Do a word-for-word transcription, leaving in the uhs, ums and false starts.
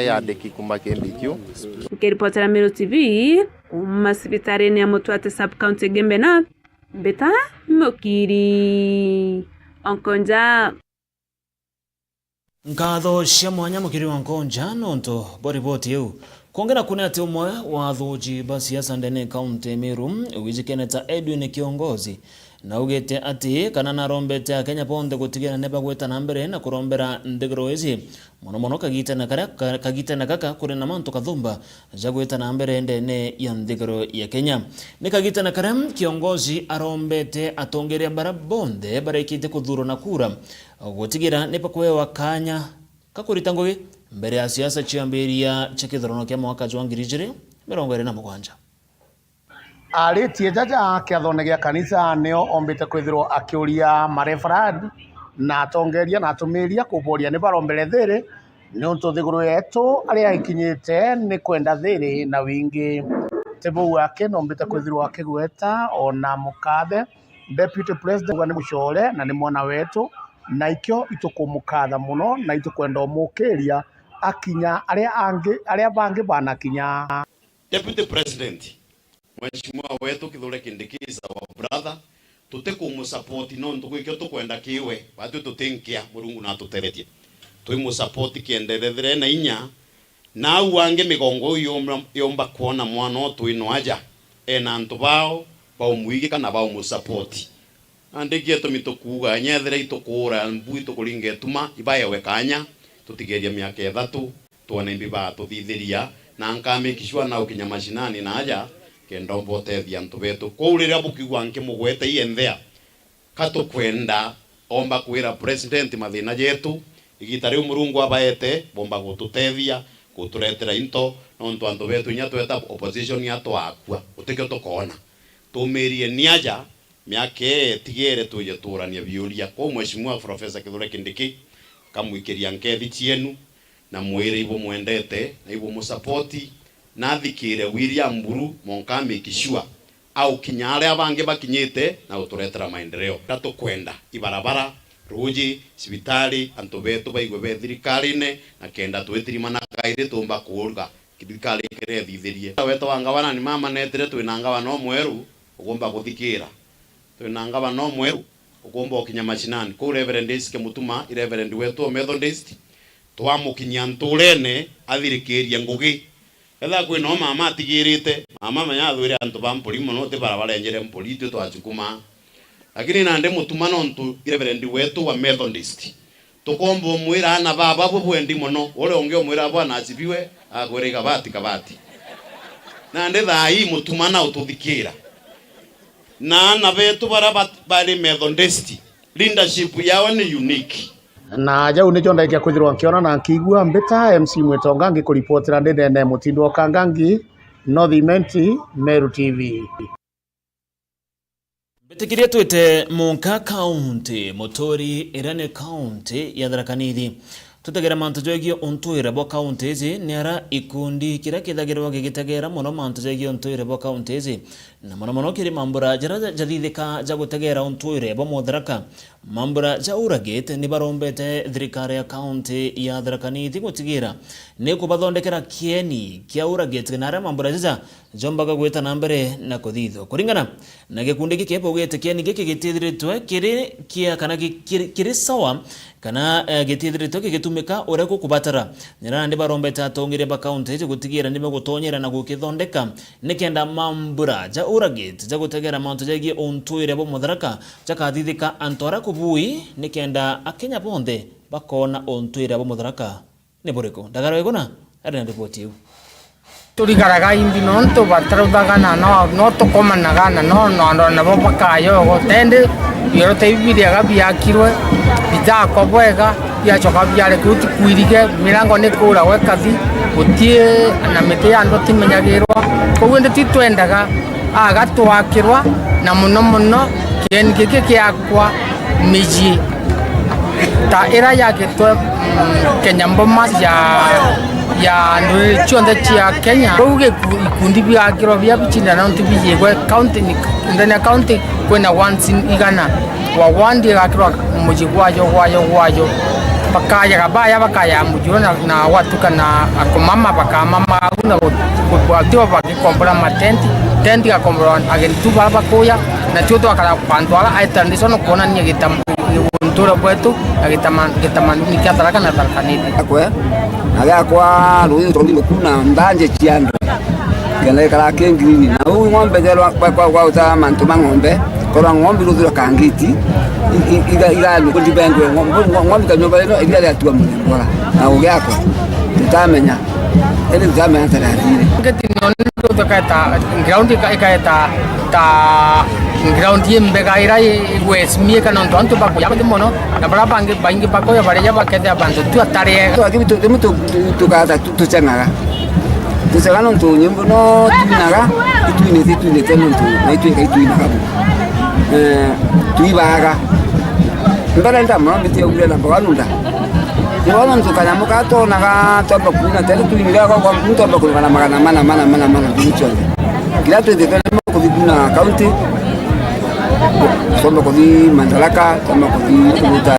yandiki kuma Kimbikiu. Nkiripotera Meru T V kuma cibitarini ya Mutwate sub county Gembe North, Mbita Mukiri Onkonja. Nkatho cia mwanya Mukiri wa Nkonja nontu bwa riboti iu. Kungi naku ni ati umwe wa athuuji ba siasa ndene kaunti Meru wijikene ta Edwin Kiongozi naugite ati kana narombete Akenya bonthe gutigira ni bagwita na mbere na kurombera nthiguru iji, mono mono kagitene karia, ka-, kagitene gaka kuri na mantu kathumba ja gwita na mbere ndene ya nthiguru ya Kenya. Ni kagitene karia Kiongozi arombete atongeria bara bonthe barikite kuthurwa na kura gutigira ni bakwewa kanya ka kurita ngugi mbere ya siasa ciambiria cia kithurano kia mwaka jwa ngiri ijiri mirongo iri na mugwanja. Aritie jaja kiathone gia kanisa nio ombite kwithirwa akiuria mareverend na atongeria na atumiria kuboria ni barombere thiri, niuntu nthiguru yetu aria ikinyite ni kwenda thiri na wingi. Ti buu aki, nombite kwithirwa akigweta ona mukathe Deputy President, auga ni mucore na ni mwana wetu, na ikio itukumukatha mono na itukwenda umukiria akinya aria angi, aria bangi banakinya. Deputy President, Mheshimiwa wetu Kithure Kindiki is our brother. Tutikumusapoti nontu gwikio tukwenda kiwe, batwi tuti nkia, Murungu natutethetie. Twimusapoti kienderethire na inya, na au angi migongo iu yomba, yomba kwona mwana utu ino aja ena antu bao baumwigi kana baumusapoti. Nandi gitumi tukuuga, nyethira itukuura mbu itukuringa ituma, ibaewe kanya, tutigeria miaka ithatu, twone imbi batuthithiria, na nka make sure na ukinya mashinani na aja, kenda umba utethia antu betu. Kwou riria bukiigua nkimugweta ienthea, ka tukwenda omba kwira president mathina jetu, igita riu Murungu abaete, bomba gututethia, guturetera into, nontu antu betu inya tweta opposition ya twakua, gutikio tukoona. Tumirie ni aja, miaka ii itigere twije tuurania biuria. Kwou Mheshimiwa Professor Kithure Kindiki, nkamwikiria nkethi cienu, na mwire ibumwendete na ibumusapoti, na athikire William Buru, monka make sure aukinya aria bangi bakinyite na guturetera maendeleo. Kenda tukwenda ibarabara, ruuji, cibitari, antu betu baigwe be thirikarine, na kenda twitirimana kairi tuumba kuuga thirikari ikerethithirie. Wetu wa ngavana ni mama netire, twina ngavana umweru ugumba kuthikira. Twina ngavana umweru ugumba ukinya mashinani. Kuu Reverend Isike Mutuma, i Reverend wetu o Methodist, twamukinyia nturene athirikirie ngugi. Ethira kwina o mama atigirite, mama menya athwire antu ba mpuri mono, ti bara barenjere mpuri, itwi twacukumaa. Lakini nandi Mutuma nontu i Reverend wetu wa Methodist, tukomba umwira aana baba bubwendi mono, uria ungi umwira Bwana asifiwe, akwira i kabati kabati. Nandi thaa ii Mutuma na ututhikira. Na aana betu baria bat-, bari Methodist, leadership yao ni unique. Na jau nijo ndaikia kwithirwa nkiona na nkiigua. Mbita M C Mwitonga ngikuripotera ndi nene Mutindo o Kangangi, North Imenti, Meru T V. Mbitikirie twite munka kaunti muturi iria ni kaunti ya Tharaka Nithi. Tutegere mantu jegii untwire bwa kaunti iji ni ara ikundi kiria kithagirwa gigitegera mono mantu jegii untwire bwa kaunti iji, na mono mono kiri mambura jaria jathithika ja gutegera untwire bwa Mutharaka. Mambura ja Uragate ni barombete thirikari ya kaunti ya Tharaka Nithi gutigira ni kubathondekera kieni kia Uragate na aria mambura jaja jombaga gwita na mbere na kuthithwa. Kuringana na gikundi giki, baugite kieni giki gitithiritwe kiri kia kana gi-, kiri, kiri sawa kana, eh, gitithiritwe gigitumika uria gukubatara. Nira nandi barombete atongeria ba kaunti iji gutigira ni bagutonyera na gukithondeka nikenda mambura ja Uragate ja gutegera mantu jegii untwire bwa Mutharaka jakathithika antu aria kubui nikenda Akenya bonthe bakoona untwire bwa Mutharaka ni buriku? Ndagara Wiguna ari na riboti iu. Turigaraga imbi nontu bataruthaga na no, no tukomanaga na no, no, no, nabo bakayogo. Tendi bioro ta ibi biriaga biakirwe, bitakwa bwega, biacoka biarekwa utuku irige, mirango ni kuuragwa ikathi, guti na miti ya andu timenyagirwa. Koguo indi ti twendaga aga twakirwa, na mono mono kieni giki kiakwa micii ta ira yakitwe, mm, Kenya Bomas ya, ya nduriri cionthe cia Kenya. Kou giku-, ikundi biakirwa bia bicinda nontu bijigwe county ni, ndene ya county kwina ward igana. Wa ward igakirwa mucii gwayo, gwayo, gwayo. Bakayaga baya, bakaya mujuro na, na gwatuka na akomama, bakamama au na gu-, gu-, gu-, tio bagikombora matenti, tenti gakomborwa ageni tu bara bakuya, na tio twakara bantu ara aitandiswa no kuonania gitam-, ntura bwetu na gitama-, gitamaduni kia Tharaka na Tharaka Nithi. Akwe, na giakwa rui ruri mukuna ndanje cia andu. Kenda gikara ki ngirini. Na uu ng'ombe jerwa kwa, kwa, kwa uta mantu ma ng'ombe, korwa ng'ombe iruthirwa kangiti, i-, i-, iga-, iganwe kundibengwe ng'ombe, ng'o-, ng'ombe ikanyua barino, iria riatua muthembora. Na ugiakwa, tutamenya. Indi tutamenya tarathire. Ngeti noni tuketa, ground ika-, iketa ta ground imbega ira i-, igwesimiika nontu antu bakuya baingi mono, na baria bangi, baingi bakuya baria bakethira bantu tu atari ega. Twakibi tu-, rimu tu-, tu-, tukata tu-, tuceng'aga. Tucega nontu nyimbo no twinaga, itwinite, itwinite nontu na itwika itwinaga bu. Eh, twibaga. Mbere nda mono mbiti augire na mboga nunda. Iwe nontu kanyamu ka twonaga twamba kuina, tari twinire kwa, kwa, twamba kuruga na magana mana, mana, mana, mana, ntuku cionthe. Kiria twithitwe ni kuthi kuna county, twamba kuthi Madaraka, twamba kuthi kuruta